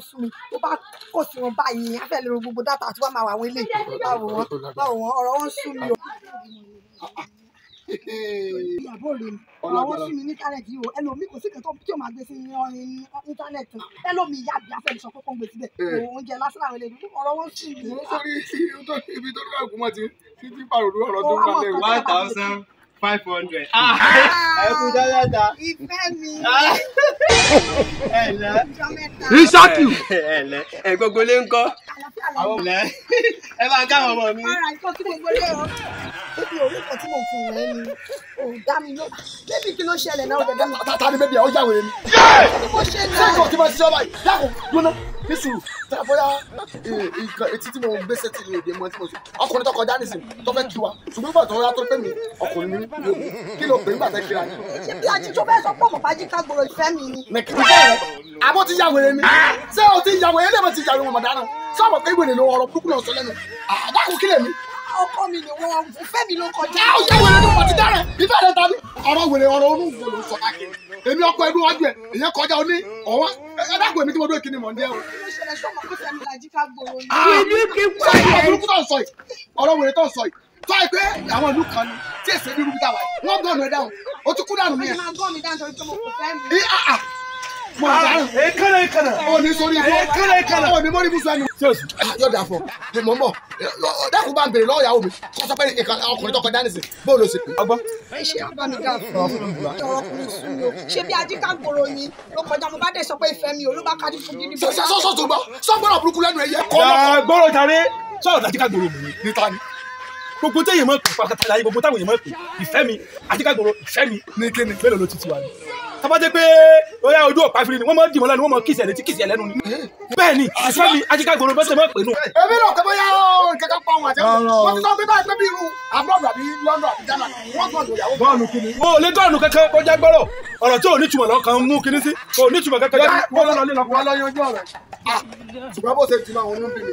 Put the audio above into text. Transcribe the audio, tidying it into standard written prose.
sú mi. Tó bá kò sí wọn báyìí, á fẹ́ lè ro gbogbo dátà àti wọ́n máa wà àwọn ilé. Báwo wọn, báwo wọn, ọ̀rọ̀ wọn sú mi o. Ìyàbọ̀ rè mi, ọ̀rọ̀ wọn sú mi ní íńtánẹ́ẹ̀tì yìí o. Ẹlòmíì kò sí kan tí ó máa gbé sí íńtánẹ́ẹ̀tì. Ẹlòmíì yá bí afẹ́ sọ pé kó ń gbé síbẹ̀. Oúnjẹ lásán àwọn eléyìí, ọ̀rọ̀ wọn sú mi. Sórí ibi tó lọ́ọ̀ kú mọ́ ti ti pàrọ̀ ọ̀rọ̀ tó ń bá lẹ́rù. 1,500. Ẹ kú dáadáa. Ìfẹ́ mi. Ẹ lẹ́. Ìṣákì. Ẹ lẹ́. Ẹ gbogbo lé ń kọ́. Àwọn ọmọ ẹ máa ká àwọn ọmọ mi. Ara nǹkan tí gbogbo lé o. Bébí orí nǹkan tí mò ń fún rẹ ni ò dá mi ló. Bébí kí ló ṣẹlẹ̀ náà? Ó dẹ̀ dá mi. Ta ni bébí ẹ̀? Ó yà wèrè ni. Kí ló ṣẹlẹ̀? Ṣé kò tí mo ti sọ báyìí? Dákun gbóná ní sùúrù. Bóyá etí tí mo gbé sétí ni èdè mọ tí mo sọ. Ọkùnrin tó kọjá nísìn tó fẹ́ kí wa. Ṣùgbọ́n ìgbà tó yá tó pé mi ọkùnrin mi kí ló pè nígbà tẹ́ kíra ni. Ṣé bí ají tó fẹ́ sọ pé òmùpá jí ká gbòòrò ìfẹ́ mi ni? Ìfẹ́ rẹ̀ àbó ti ya wèrè mi. Ṣé o ti ya wèrè? Ẹlẹ́mọ̀ ti ya wèrè mọ̀dá náà. Sọ̀rọ̀ pé wèrè ló ọ̀rọ̀ burúkú náà sọ lẹ́nu. Àdákùn kílẹ̀ mi. Ọkọ mi ni wọn ìfẹ́ mi ló kọjá. Ẹ ó yẹ wèrè ní pàtí dára ìfẹ́ rẹ̀ tàbí ọ̀rọ̀ wèrè ọ̀rọ̀ onúwo ló sọ káàkiri. Èmi ọkọ ẹdún wájú ẹ ìyẹn kọjá oní ọwọ́ ẹ dákun èmi tí mo dúró kí ni mò ń jẹ́ o. Kí ló ṣẹlẹ̀ sọ́mọ kó fẹ́ mi làjí ká gbòòrò ni? Ṣé ọ̀rọ̀ burúkú tó ń sọ yìí ọ̀rọ̀ wèrè tó ń sọ yìí tó àìpé àwọn ìlú kan ni tí èsè bí rúbítà wáyé wọ́n gbọ́nù ẹ dáhùn ó ti kú dànù nìyẹn. Wọ́n máa gbọ́ mi dáhùn torí pé mo kò fẹ́ mi. Mo dáhùn. Ekele ekele. O ní sórí ibú. Ekele ekele. O ní mórí ibùsùn ẹnu. Yóò dà fún ọ. Mo ń bọ̀. Dákun bá ń bèrè lọ́wọ́ ìyàwó mi. Kó sọ pé ọkùnrin tó kọjá nísìn. Bóò ló ṣe pé. Ọgbọ́n. Ṣé ọba mi dà fún ọ? Ọ̀rọ̀ ọkùnrin sún mi o. Ṣé bí ajíká gbòòrò ni? Ló kọjá mo bá dẹ̀ sọ pé ìfẹ́ mi ò ló bá kájú fún gidi. Sọ sọ sọ tó gbọ́. Sọ gbọ́dọ̀ burúkú lẹ́nu ẹ̀yẹ kọ́ lọ́kọ̀. Gbọ́dọ̀ jàre. Sọ̀rọ̀ ajíká gbòòrò mi ni. Níta ni. Gbogbo téèyàn mọ̀ pé pàtàkì ayé gbogbo táwọn èèyàn mọ̀ pé ìfẹ́ mi ajíká gbòòrò ìfẹ́ mi. Ní kíni. Mélòó ló ti ti wà ní? Tọ́ba jẹ́ pé oya ojú ọ̀pá ìfiri ni wọ́n máa ń dìmọ̀ lẹ́nu wọ́n máa kìsì ẹ̀ létí kìsì ẹ̀ lẹ́nu ni. Bẹ́ẹ̀ ni ìfẹ́ mi ajíká gbòòrò bẹ́sẹ̀ máa ń pè nù. Èmi náà kẹ́ bóyá kẹ́kẹ́ pa ohun àti ẹ̀kọ́. Wọ́n ti sọ pé báyìí pé bí irú abúlọ̀dù àbí London àbí Ghana wọ́n gbọ́dọ̀ ìyàwó. Bọ́ọ̀lù kìíní. Mo ò lè gọ́ọ̀nù kankan kó já gbọ́rọ̀ ọ̀rọ̀ tí ò ní túmọ̀ lọ́kàn mú kinní sí kò ní túmọ̀ kankan. Wọ́n lọ yanjú ọ̀rẹ́. Ṣùgbọ́n bó ṣe jùlọ àwọn onú bí mi.